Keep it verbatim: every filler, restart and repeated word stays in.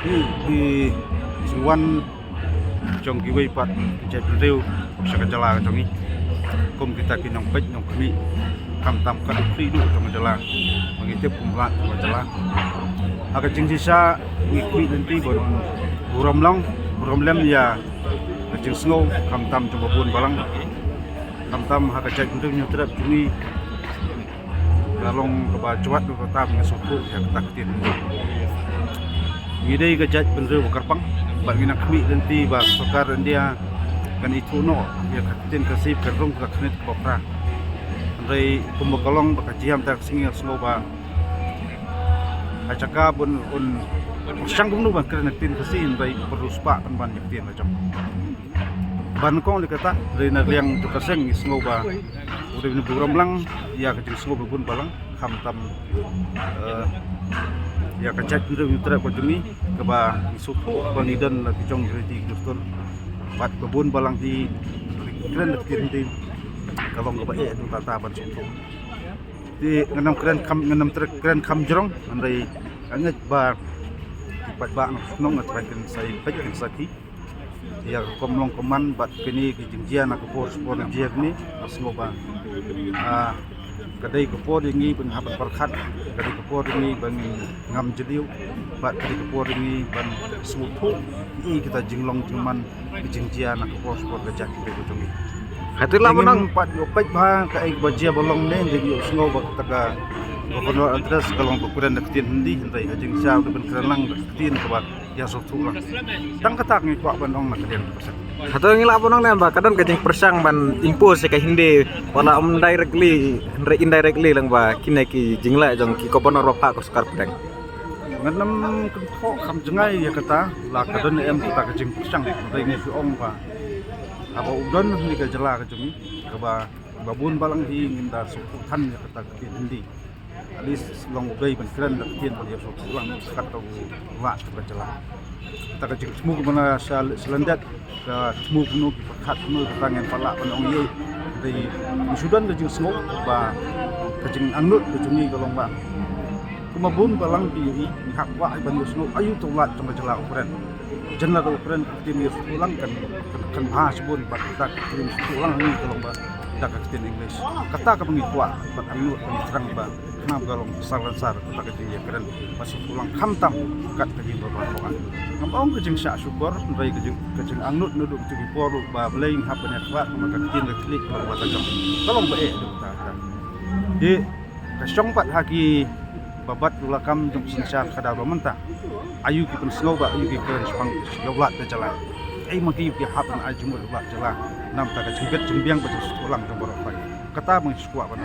Ki jingwan jong kiwei pat ki jaitbynriew sha ka jylla ka jong ngi, kum kita ki nongpeit nongkhmih, khamtam ka duk khlieh duh jong ka jylla, ba ngi tip kum u Lat jong ka jylla. Ha ka jingshisha ngi khmih lynti ban burom long burom lem ïa ka jingsngew khamtam jong ba bun balang, khamtam ha ka jaitbynriew Hynñiewtrep jong ngi. Ka long kaba jwat ba tam ngi sngewthuh ïa kata ka ktien. Ngi dei ka jaitbynriew ba kyrpang bad ngi nang khmih lynti ba sorkar India kan ithuh noh ïa ka ktien Khasi kan rung ka khniat kaba phra. Hynrei kumba ka long ba ka jia mynta ka sngi nga sngew ba ha jaka ban un pyrshang kumno ban kren ka ktien Khasi, hynrei pyrshang spah kan ban ïa ka ktien la jong. Ban kong lei kata, hynrei na liang jong ka seng ngi sngew ba u dei ban burom lang ïa ka jingsngew ba bun balang, khamtam eh, ïa ka jaitbynriew Hynñiewtrep ka jong ngi, kaba ngi sngewthuh ba ngi don la ki jong ki riti ki dustur. Bad ba bun balang hi kren da ka ktien Hindi, ka long kaba eh dang tata ban sngewthuh. Te ngan ym kren kham, ngan ym treh kren kham jrong, hynrei nga ngeit ba ki paidbah nongshong shnong, nga trai kin sa ïa peit kin sakhi ïa ka kam long kam man bad kine ki jingjia na ka por sha ka por, na jia kine, nga sngew ba ah, ka dei ka por ïa ngi ban hap ban pyrkhat, ka dei ka por ïa ngi ban ngam jylliew, bad ka dei ka por ïa ngi ban sngewthuh ïa kita jinglong jingman, ki jingjia na ka por sha ka por ka jait ka jong ngi. Hato la, ngi mynta pat ïoh peit ba kaei ba jia ba long ne, ngi ïoh sngew ba kata ka Governor Address ka long ba kren da ka ktien Hindi, hynrei ha jingshisha u dei ban kren lang da ka ktien kaba ïa sngewthuh lang. Tang kata ngi kwah ban ong na ka liang ka seng. Hato ngi lah ban ong ne ba ka don ka jingpyrshang ban impose ïa ka Hindi, wala ym directly hynrei indirectly lang ba kine ki jingleh jong ki Governor ba phah ka sorkar pdeng? Ngan ym kynthoh kham jngai ïa kata, la ka don em kata ka jingpyrshang, hynrei ngi shu ong ba haba u don ha kane ka jylla ka jong ngi, kaba ba bun balang hi ngin da sngewthuh than ïa kata ka ktien Hindi. At least long u dei ban kren da ka ktien ban ïa sngewthuh lang, kat u Lat jong ka jylla. Kata ka jingthmu kumno sha, sha lyndet, ka thmu kumno, ki pyrkhat kumno, kata ngin pat lah ban ong ïa. Dei ngi shu don ka jingsngew ba ka jingangnud ka jong ngi ka long ba kumba bun balang ki ïohi, ngi hap kwah ban ïohsngew aïu uta u Lat jong ka jylla u kren. Jan lada u kren ka ktien ïa sngewthuh lang kan, kan, kan bha shibun bad da ka ktien sngewthuh lang ngi ka long ba da ka ktien English. Kata kaba ngi kwah bad angnud ba ngi thrang ba khnang ba ka long sar lane sar kata ka jingïakren ba sngewthuh lang khamtam kat ka jingbaroh. Ngam ong ka jingshah shukor, hynrei ka jing, ka jingangnud naduh ka jingpor ba balei ngi hap ban ïakhlad, namar ka ktien ka khlieh ka long ba ta jong, ka long ba eh dei ta ka. Te ka shong pat ha ki ba bat u lakam jong ka synshar khadar ba mynta. Aïu ki pynsngew bad aïu ki kren shaphang ïa u Lat ka jylla? Ei ma ki ki hap ban ai jingmut ïa u Lat jylla. Namar ka jingbit jingbiang ba jingsngewthuh lang jong baroh. Kata ba ngi sngewkwah ban